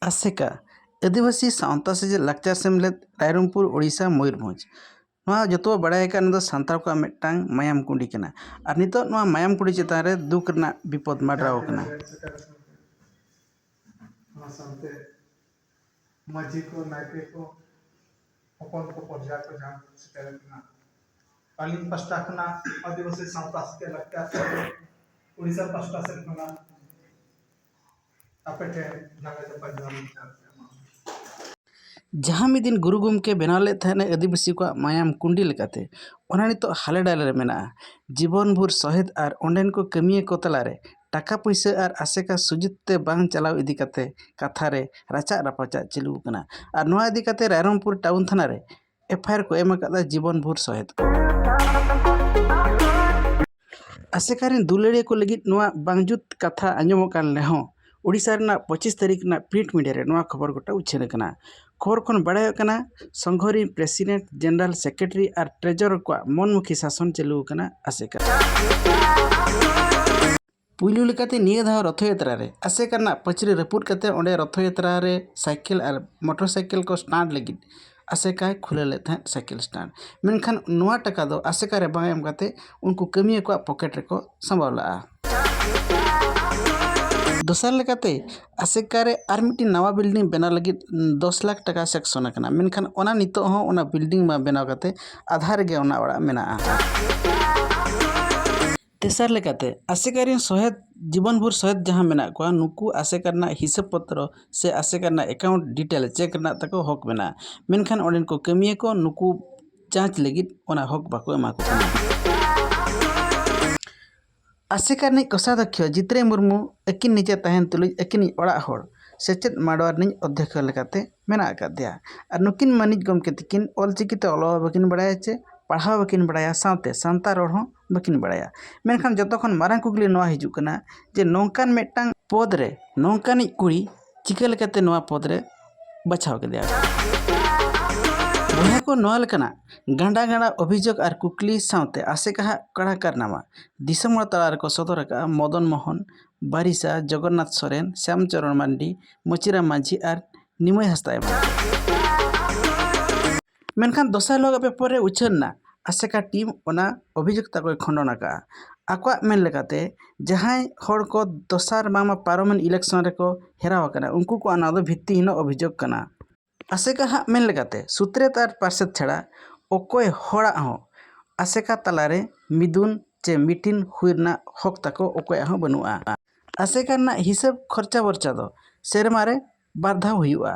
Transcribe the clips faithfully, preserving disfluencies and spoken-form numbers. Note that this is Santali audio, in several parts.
ᱟᱥᱮᱠᱟ, ᱟᱹᱫᱤᱵᱟᱹᱥᱤ ᱥᱟᱶᱛᱟ ᱥᱮᱪᱮᱫ ᱞᱟᱠᱪᱟᱨ ᱥᱮᱢᱞᱮᱫ, ᱨᱟᱭᱨᱚᱝᱯᱩᱨ, ᱳᱰᱤᱥᱟ, ᱢᱚᱭᱩᱨᱵᱷᱚᱸᱡᱽ᱾ ᱱᱚᱣᱟ ᱡᱚᱛᱚ ᱵᱚ ᱵᱟᱲᱟᱭ ᱟᱠᱟᱫ, ᱱᱚᱣᱟ ᱫᱚ ᱥᱟᱱᱛᱟᱲ ᱠᱚᱣᱟᱜ ᱢᱤᱫᱴᱟᱝ ᱢᱟᱭᱟᱢ ᱠᱩᱸᱰᱤ ᱠᱟᱱᱟ᱾ ᱟᱨ ᱱᱤᱛᱚᱜ ᱱᱚᱣᱟ ᱢᱟᱭᱟᱢ ᱠᱩᱸᱰᱤ ᱪᱮᱛᱟᱱ ᱨᱮ ᱫᱩᱠ ᱨᱮᱱᱟᱜ ᱵᱤᱯᱚᱫ ᱢᱟᱰᱨᱟᱣ ᱟᱠᱟᱱᱟ᱾ ᱚᱱᱟ ᱥᱟᱶᱛᱮ ᱢᱟᱹᱡᱷᱤ ᱠᱚ, ᱱᱟᱭᱠᱮ ᱠᱚ, ᱦᱚᱯᱚᱱ ᱠᱚ, ᱯᱚᱨᱡᱟ ᱠᱚ ᱡᱟᱦᱟᱸ ᱠᱚ ᱥᱮᱴᱮᱨ ᱟᱠᱟᱱᱟ, ᱟᱹᱞᱤᱧ ᱯᱟᱥᱴᱟ ᱠᱷᱚᱱᱟᱜ ᱟᱹᱫᱤᱵᱟᱹᱥᱤ ᱥᱟᱶᱛᱟ ᱥᱮᱪᱮᱫ ᱞᱟᱠᱪᱟᱨ ᱩᱲᱤᱥᱥᱟ ᱯᱟᱥᱴᱟ ᱥᱮᱫ ᱠᱷᱚᱱᱟᱜ ᱟᱯᱮ ᱴᱷᱮᱱ ᱡᱟᱸᱜᱟ ᱡᱟᱯᱟᱜ ᱡᱚᱦᱟᱨ ᱞᱤᱧ ᱪᱟᱞ ᱠᱮᱫᱟ᱾ ᱡᱟᱦᱟᱸ ᱢᱤᱫ ᱫᱤᱱ ᱜᱩᱨᱩ ᱜᱚᱢᱠᱮ ᱵᱮᱱᱟᱣ ᱞᱮᱫ ᱛᱟᱦᱮᱸᱱ ᱟᱹᱫᱤᱵᱟᱹᱥᱤ ᱠᱚᱣᱟᱜ ᱢᱟᱭᱟᱢ ᱠᱩᱸᱰᱤ ᱞᱮᱠᱟᱛᱮ, ᱚᱱᱟ ᱱᱤᱛᱚᱜ ᱦᱟᱞᱮ ᱰᱟᱞᱮ ᱨᱮ ᱢᱮᱱᱟᱜᱼᱟ᱾ ᱡᱤᱵᱚᱱ ᱵᱷᱳᱨ ᱥᱚᱦᱮᱫ ᱟᱨ ᱚᱸᱰᱮᱱ ᱠᱚ ᱠᱟᱹᱢᱤᱭᱟᱹ ᱠᱚ ᱛᱟᱞᱟᱨᱮ ᱴᱟᱠᱟ ᱯᱩᱭᱥᱟᱹ ᱟᱨ ᱟᱥᱮᱠᱟ ᱥᱩᱡᱩᱛ ᱛᱮ ᱵᱟᱝ ᱪᱟᱞᱟᱣ ᱤᱫᱤ ᱠᱟᱛᱮ ᱠᱟᱛᱷᱟ ᱨᱮ ᱨᱟᱪᱟᱜ ᱨᱟᱯᱟᱪᱟᱜ ᱪᱟᱹᱞᱩ ᱟᱠᱟᱱᱟ᱾ ᱟᱨ ᱱᱚᱣᱟ ᱤᱫᱤ ᱠᱟᱛᱮ ᱨᱟᱭᱨᱚᱝᱯᱩᱨ ᱴᱟᱣᱩᱱ ᱛᱷᱟᱱᱟ ᱨᱮ ᱮᱯᱷ ᱟᱭ ᱟᱨ ᱠᱚ ᱮᱢ ᱟᱠᱟᱫᱟ ᱡᱤᱵᱚᱱ ᱵᱷᱳᱨ ᱥᱚᱦᱮᱫ ᱠᱚ᱾ ᱟᱥᱮᱠᱟ ᱨᱮᱱ ᱫᱩᱞᱟᱹᱲᱤᱭᱟᱹ ᱠᱚ ᱞᱟᱹᱜᱤᱫ ᱱᱚᱣᱟ ᱵᱟᱝ ᱡᱩᱛ ᱠᱟᱛᱷᱟ ᱟᱸᱡᱚᱢᱚᱜ ᱠᱟᱱ ᱨᱮᱦᱚᱸ, ᱳᱰᱤᱥᱟ ᱨᱮᱱᱟᱜ ᱯᱚᱸᱪᱤᱥ ᱛᱟᱹᱨᱤᱠᱷ ᱨᱮᱱᱟᱜ ᱯᱨᱤᱱᱴ ᱢᱤᱰᱤᱭᱟ ᱨᱮ ᱱᱚᱣᱟ ᱠᱷᱚᱵᱚᱨ ᱜᱚᱴᱟ ᱩᱪᱷᱟᱹᱱ ᱟᱠᱟᱱᱟ᱾ ᱠᱷᱚᱵᱚᱨ ᱠᱷᱚᱱ ᱵᱟᱲᱟᱭᱚᱜ ᱠᱟᱱᱟ, ᱥᱚᱝᱜᱷᱚ ᱨᱮᱱ ᱯᱨᱮᱥᱤᱰᱮᱱᱴ, ᱡᱮᱱᱟᱨᱟᱞ ᱥᱮᱠᱨᱮᱴᱟᱨᱤ ᱟᱨ ᱴᱨᱮᱡᱚᱨᱟᱨ ᱠᱚᱣᱟᱜ ᱢᱚᱱᱢᱩᱠᱷᱤ ᱥᱟᱥᱚᱱ ᱪᱟᱹᱞᱩ ᱟᱠᱟᱱᱟ ᱟᱥᱮᱠᱟ᱾ ᱯᱩᱭᱞᱩ ᱞᱮᱠᱟᱛᱮ ᱱᱤᱭᱟᱹ ᱫᱷᱟᱣ ᱨᱚᱛᱷᱚ ᱭᱟᱛᱨᱟ ᱨᱮ ᱟᱥᱮᱠᱟ ᱨᱮᱱᱟᱜ ᱯᱟᱹᱪᱨᱤ ᱨᱟᱹᱯᱩᱫ ᱠᱟᱛᱮ ᱚᱸᱰᱮ ᱨᱚᱛᱷᱚ ᱭᱟᱛᱨᱟ ᱨᱮ ᱥᱟᱭᱠᱮᱞ ᱟᱨ ᱢᱚᱴᱚᱨ ᱥᱟᱭᱠᱮᱞ ᱠᱚ ᱥᱴᱟᱱᱴ ᱞᱟᱹᱜᱤᱫ ᱟᱥᱮᱠᱟᱭ ᱠᱷᱩᱞᱟᱹᱣ ᱞᱮᱫ ᱛᱟᱦᱮᱸᱫ ᱥᱟᱭᱠᱮᱞ ᱥᱴᱟᱱᱴ᱾ ᱢᱮᱱᱠᱷᱟᱱ ᱱᱚᱣᱟ ᱴᱟᱠᱟ ᱫᱚ ᱟᱥᱮᱠᱟ ᱨᱮ ᱵᱟᱝ ᱮᱢ ᱠᱟᱛᱮ ᱩᱱᱠᱩ ᱠᱟᱹᱢᱤᱭᱟᱹ ᱠᱚᱣᱟᱜ ᱯᱚᱠᱮᱴ ᱨᱮᱠᱚ ᱥᱟᱢᱵᱟᱣ ᱞᱟᱜᱼᱟ᱾ ᱫᱚᱥᱟᱨ ᱞᱮᱠᱟᱛᱮ ᱟᱥᱮᱠᱟ ᱨᱮ ᱟᱨ ᱢᱤᱫᱴᱤᱱ ᱱᱟᱣᱟ ᱵᱤᱞᱰᱤᱝ ᱵᱮᱱᱟᱣ ᱞᱟᱹᱜᱤᱫ ᱫᱚᱥ ᱞᱟᱠᱷ ᱴᱟᱠᱟ ᱥᱮᱠᱥᱚᱱ ᱟᱠᱟᱱᱟ, ᱢᱮᱱᱠᱷᱟᱱ ᱚᱱᱟ ᱱᱤᱛᱚᱜ ᱦᱚᱸ ᱚᱱᱟ ᱵᱤᱞᱰᱤᱝ ᱢᱟ ᱵᱮᱱᱟᱣ ᱠᱟᱛᱮ ᱟᱫᱷᱟ ᱨᱮᱜᱮ ᱚᱱᱟ ᱚᱲᱟᱜ ᱢᱮᱱᱟᱜᱼᱟ᱾ ᱛᱮᱥᱟᱨ ᱞᱮᱠᱟᱛᱮ ᱟᱥᱮᱠᱟ ᱨᱮᱱ ᱥᱚᱦᱮᱫ, ᱡᱤᱵᱚᱱ ᱵᱷᱳᱨ ᱥᱚᱦᱮᱫ ᱡᱟᱦᱟᱸ ᱢᱮᱱᱟᱜ ᱠᱚᱣᱟ, ᱱᱩᱠᱩ ᱟᱥᱮᱠᱟ ᱨᱮᱱᱟᱜ ᱦᱤᱥᱟᱹᱵ ᱯᱚᱛᱨᱚ ᱥᱮ ᱟᱥᱮᱠᱟ ᱨᱮᱱᱟᱜ ᱮᱠᱟᱣᱩᱱᱴ ᱰᱤᱴᱮᱞ ᱪᱮᱠ ᱨᱮᱱᱟᱜ ᱛᱟᱠᱚ ᱦᱚᱠ ᱢᱮᱱᱟᱜᱼᱟ, ᱢᱮᱱᱠᱷᱟᱱ ᱚᱸᱰᱮᱱ ᱠᱚ ᱠᱟᱹᱢᱤᱭᱟᱹ ᱠᱚ ᱱᱩᱠᱩ ᱡᱟᱸᱪ ᱞᱟᱹᱜᱤᱫ ᱚᱱᱟ ᱦᱚᱠ ᱵᱟᱠᱚ ᱮᱢᱟ ᱠᱚ ᱠᱟᱱᱟ᱾ ᱟᱥᱮᱠᱟ ᱨᱤᱱᱤᱡ ᱠᱳᱥᱟᱫᱷᱭᱚᱠᱥᱚ ᱡᱤᱛᱨᱟᱹᱭ ᱢᱩᱨᱢᱩ ᱟᱹᱠᱤᱱ ᱱᱤᱡᱮ ᱛᱟᱦᱮᱱ ᱛᱩᱞᱩᱡ ᱟᱹᱠᱤᱱᱤᱡ ᱚᱲᱟᱜ ᱦᱚᱲ ᱥᱮᱪᱮᱫ ᱢᱟᱰᱣᱟ ᱨᱤᱱᱤᱡ ᱚᱫᱽᱫᱷᱚᱠᱥᱚ ᱞᱮᱠᱟᱛᱮ ᱢᱮᱱᱟᱜ ᱟᱠᱟᱫᱮᱭᱟ᱾ ᱟᱨ ᱱᱩᱠᱤᱱ ᱢᱟᱹᱱᱤᱡ ᱜᱚᱢᱠᱮ ᱛᱤᱠᱤᱱ ᱚᱞ ᱪᱤᱠᱤᱛᱮ ᱚᱞᱚᱜ ᱦᱚᱸ ᱵᱟᱹᱠᱤᱱ ᱵᱟᱲᱟᱭᱟ ᱪᱮ ᱯᱟᱲᱦᱟᱣ ᱵᱟᱹᱠᱤᱱ ᱵᱟᱲᱟᱭᱟ, ᱥᱟᱶᱛᱮ ᱥᱟᱱᱛᱟᱲ ᱨᱚᱲ ᱦᱚᱸ ᱵᱟᱹᱠᱤᱱ ᱵᱟᱲᱟᱭᱟ᱾ ᱢᱮᱱᱠᱷᱟᱱ ᱡᱚᱛᱚ ᱠᱷᱚᱱ ᱢᱟᱨᱟᱝ ᱠᱩᱠᱞᱤ ᱱᱚᱣᱟ ᱦᱤᱡᱩᱜ ᱠᱟᱱᱟ ᱡᱮ ᱱᱚᱝᱠᱟᱱ ᱢᱤᱫᱴᱟᱝ ᱯᱚᱫᱽ ᱨᱮ ᱱᱚᱝᱠᱟᱱᱤᱡ ᱠᱩᱲᱤ ᱪᱤᱠᱟᱹ ᱞᱮᱠᱟᱛᱮ ᱱᱚᱣᱟ ᱯᱚᱫᱽ ᱨᱮ ᱵᱟᱪᱷᱟᱣ ᱠᱮᱫᱮᱭᱟ ᱠᱚ? ᱵᱚᱭᱦᱟ ᱠᱚ, ᱱᱚᱣᱟ ᱞᱮᱠᱟᱱᱟᱜ ᱜᱟᱸᱰᱟ ᱜᱟᱸᱰᱟ ᱚᱵᱷᱤᱡᱳᱜᱽ ᱟᱨ ᱠᱩᱠᱞᱤ ᱥᱟᱶᱛᱮ ᱟᱥᱮᱠᱟᱦᱟᱜ ᱠᱟᱲᱟ ᱠᱟᱨᱱᱟᱢᱟ ᱫᱤᱥᱚᱢ ᱦᱚᱲ ᱛᱟᱞᱟ ᱨᱮᱠᱚ ᱥᱚᱫᱚᱨ ᱟᱠᱟᱫᱼᱟ ᱢᱚᱫᱚᱱ ᱢᱳᱦᱚᱱ ᱵᱟᱨᱤᱥᱟ, ᱡᱚᱜᱚᱱᱱᱟᱛᱷ ᱥᱚᱨᱮᱱ, ᱥᱭᱟᱢ ᱪᱚᱨᱚᱬ ᱢᱟᱱᱰᱤ, ᱢᱚᱪᱤᱨᱟᱢ ᱢᱟᱹᱡᱷᱤ ᱟᱨ ᱱᱤᱢᱟᱹᱭ ᱦᱟᱸᱥᱫᱟ ᱮᱢᱟᱱ᱾ ᱢᱮᱱᱠᱷᱟᱱ ᱫᱚᱥᱟᱨ ᱦᱤᱞᱳᱜᱟᱜ ᱯᱮᱯᱟᱨ ᱨᱮ ᱩᱪᱷᱟᱹᱱ ᱮᱱᱟ ᱟᱥᱮᱠᱟ ᱴᱤᱢ ᱚᱱᱟ ᱚᱵᱷᱤᱡᱳᱜᱽ ᱛᱟᱠᱚᱭ ᱠᱷᱚᱸᱰᱚᱱ ᱟᱠᱟᱫᱼᱟ᱾ ᱟᱠᱚᱣᱟᱜ ᱢᱮᱱ ᱞᱮᱠᱟᱛᱮ ᱡᱟᱦᱟᱸᱭ ᱦᱚᱲ ᱠᱚ ᱫᱚᱥᱟᱨ ᱵᱟᱝᱢᱟ ᱯᱟᱨᱚᱢᱮᱱ ᱤᱞᱮᱠᱥᱚᱱ ᱨᱮᱠᱚ ᱦᱮᱨᱟᱣ ᱟᱠᱟᱱᱟ, ᱩᱱᱠᱩ ᱠᱚᱣᱟᱜ ᱱᱚᱣᱟ ᱫᱚ ᱵᱷᱤᱛᱛᱤᱦᱤᱱᱚᱜ ᱚᱵᱷᱤᱡᱳᱜᱽ ᱠᱟᱱᱟ᱾ ᱟᱥᱮᱠᱟ ᱦᱟᱸᱜ ᱢᱮᱱ ᱞᱮᱠᱟᱛᱮ ᱥᱩᱛᱨᱮᱛ ᱟᱨ ᱯᱟᱨᱥᱮᱛ ᱪᱷᱟᱲᱟ ᱚᱠᱚᱭ ᱦᱚᱲᱟᱜ ᱦᱚᱸ ᱟᱥᱮᱠᱟ ᱛᱟᱞᱟᱨᱮ ᱢᱤᱫᱩᱱ ᱪᱮ ᱢᱤᱴᱤᱱ ᱦᱩᱭ ᱨᱮᱱᱟᱜ ᱦᱚᱠ ᱛᱟᱠᱚ ᱚᱠᱚᱭᱟᱜ ᱦᱚᱸ ᱵᱟᱹᱱᱩᱜᱼᱟ᱾ ᱟᱥᱮᱠᱟ ᱨᱮᱱᱟᱜ ᱦᱤᱥᱟᱹᱵ ᱠᱷᱚᱨᱪᱟ ᱵᱚᱨᱪᱟ ᱫᱚ ᱥᱮᱨᱢᱟ ᱨᱮ ᱵᱟᱨ ᱫᱷᱟᱣ ᱦᱩᱭᱩᱜᱼᱟ᱾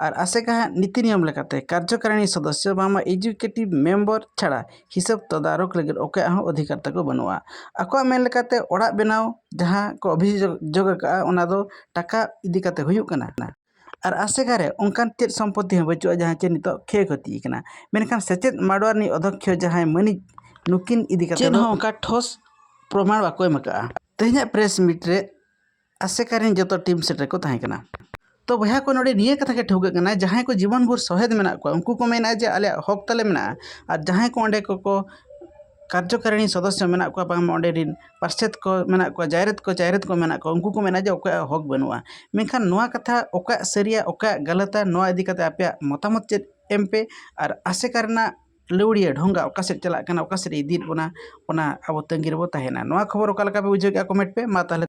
ᱟᱨ ᱟᱥᱮᱠᱟ ᱦᱟᱸᱜ ᱱᱤᱛᱤ ᱱᱤᱭᱚᱢ ᱞᱮᱠᱟᱛᱮ ᱠᱟᱨᱡᱚᱠᱟᱨᱤᱬᱤ ᱥᱚᱫᱚᱥᱥᱚ ᱵᱟᱝᱢᱟ ᱮᱡᱩᱠᱮᱴᱤᱵᱷ ᱢᱮᱢᱵᱚᱨ ᱪᱷᱟᱲᱟ ᱦᱤᱥᱟᱹᱵ ᱛᱚᱫᱟᱨᱚᱠ ᱞᱟᱹᱜᱤᱫ ᱚᱠᱚᱭᱟᱜ ᱦᱚᱸ ᱚᱫᱷᱤᱠᱟᱨ ᱛᱟᱠᱚ ᱵᱟᱹᱱᱩᱜᱼᱟ᱾ ᱟᱠᱚᱣᱟᱜ ᱢᱮᱱ ᱞᱮᱠᱟᱛᱮ ᱚᱲᱟᱜ ᱵᱮᱱᱟᱣ ᱡᱟᱦᱟᱸ ᱠᱚ ᱚᱵᱷᱤᱡᱳᱜᱽ ᱟᱠᱟᱫᱼᱟ, ᱚᱱᱟ ᱫᱚ ᱴᱟᱠᱟ ᱤᱫᱤ ᱠᱟᱛᱮ ᱦᱩᱭᱩᱜ ᱠᱟᱱᱟ᱾ ᱟᱨ ᱟᱥᱮᱠᱟ ᱨᱮ ᱚᱱᱠᱟᱱ ᱪᱮᱫ ᱥᱚᱢᱯᱚᱛᱤ ᱦᱚᱸ ᱵᱟᱹᱪᱩᱜᱼᱟ ᱡᱟᱦᱟᱸ ᱪᱮ ᱱᱤᱛᱚᱜ ᱠᱷᱮᱭ ᱠᱷᱚᱛᱤ ᱟᱠᱟᱱᱟ᱾ ᱢᱮᱱᱠᱷᱟᱱ ᱥᱮᱪᱮᱫ ᱢᱟᱰᱣᱟ ᱨᱤᱱᱤᱡ ᱚᱫᱷᱚᱠᱷᱭᱚ ᱡᱟᱦᱟᱸᱭ ᱢᱟᱹᱱᱤᱡ, ᱱᱩᱠᱤᱱ ᱤᱫᱤ ᱠᱟᱛᱮ ᱪᱮᱫ ᱫᱚ ᱦᱚᱸ ᱚᱱᱠᱟ ᱴᱷᱚᱥ ᱯᱨᱚᱢᱟᱬ ᱵᱟᱠᱚ ᱮᱢ ᱟᱠᱟᱫᱼᱟ᱾ ᱛᱮᱦᱮᱧᱟᱜ ᱯᱨᱮᱥ ᱢᱤᱴ ᱨᱮ ᱟᱥᱮᱠᱟ ᱨᱮᱱ ᱡᱚᱛᱚ ᱴᱤᱢ ᱥᱮᱴᱮᱨ ᱠᱚ ᱛᱟᱦᱮᱸ ᱠᱟᱱᱟ᱾ ᱛᱚ ᱵᱚᱭᱦᱟ ᱠᱚ, ᱱᱚᱰᱮ ᱱᱤᱭᱟᱹ ᱠᱟᱛᱷᱟ ᱜᱮ ᱴᱷᱟᱹᱣᱠᱟᱹᱜ ᱠᱟᱱᱟ, ᱡᱟᱦᱟᱸᱭ ᱠᱚ ᱡᱤᱵᱚᱱ ᱵᱷᱳᱨ ᱥᱚᱦᱮᱫ ᱢᱮᱱᱟᱜ ᱠᱚᱣᱟ, ᱩᱱᱠᱩ ᱠᱚ ᱢᱮᱱᱟ ᱡᱮ ᱟᱞᱮᱭᱟᱜ ᱦᱚᱠ ᱛᱟᱞᱮ ᱢᱮᱱᱟᱜᱼᱟ, ᱟᱨ ᱡᱟᱦᱟᱸᱭ ᱠᱚ ᱚᱸᱰᱮ ᱠᱚᱠᱚ ᱠᱟᱨᱡᱚᱠᱟᱨᱤᱬᱤ ᱥᱚᱫᱚᱥᱥᱚ ᱢᱮᱱᱟᱜ ᱠᱚᱣᱟ, ᱵᱟᱝᱢᱟ ᱚᱸᱰᱮ ᱨᱤᱱ ᱯᱟᱨᱥᱮᱛ ᱠᱚ ᱢᱮᱱᱟᱜ ᱠᱚᱣᱟ, ᱡᱟᱭᱨᱮᱛ ᱠᱚ ᱪᱟᱭᱨᱮᱛ ᱠᱚ ᱢᱮᱱᱟᱜ ᱠᱚᱣᱟ, ᱩᱱᱠᱩ ᱠᱚ ᱢᱮᱱᱟ ᱡᱮ ᱚᱠᱚᱭᱟᱜ ᱦᱚᱠ ᱵᱟᱹᱱᱩᱜᱼᱟ᱾ ᱢᱮᱱᱠᱷᱟᱱ ᱱᱚᱣᱟ ᱠᱟᱛᱷᱟ ᱚᱠᱚᱭᱟᱜ ᱥᱟᱹᱨᱤᱭᱟ, ᱚᱠᱚᱭᱟᱜ ᱜᱟᱞᱟᱛᱟ, ᱱᱚᱣᱟ ᱤᱫᱤ ᱠᱟᱛᱮ ᱟᱯᱮᱭᱟᱜ ᱢᱚᱛᱟᱢᱚᱛ ᱪᱮᱫ ᱮᱢ ᱯᱮ, ᱟᱨ ᱟᱥᱮᱠᱟ ᱨᱮᱱᱟᱜ ᱞᱟᱹᱣᱲᱤᱭᱟᱹ ᱰᱷᱚᱸᱜᱟ ᱚᱠᱟ ᱥᱮᱫ ᱪᱟᱞᱟᱜ ᱠᱟᱱᱟ, ᱚᱠᱟ ᱥᱮᱫ ᱮ ᱤᱫᱤᱭᱮᱫ ᱵᱚᱱᱟ, ᱚᱱᱟ ᱟᱵᱚ ᱛᱟᱺᱜᱤ ᱨᱮᱵᱚ ᱛᱟᱦᱮᱱᱟ᱾ ᱱᱚᱣᱟ ᱠᱷᱚᱵᱚᱨ ᱚᱠᱟ ᱞᱮᱠᱟ ᱯᱮ ᱵᱩᱡᱷᱟᱹᱣ ᱠᱮᱫᱼᱟ, ᱠᱚᱢᱮᱱᱴ ᱯᱮ᱾ ᱢᱟ ᱛᱟᱦᱚᱞᱮ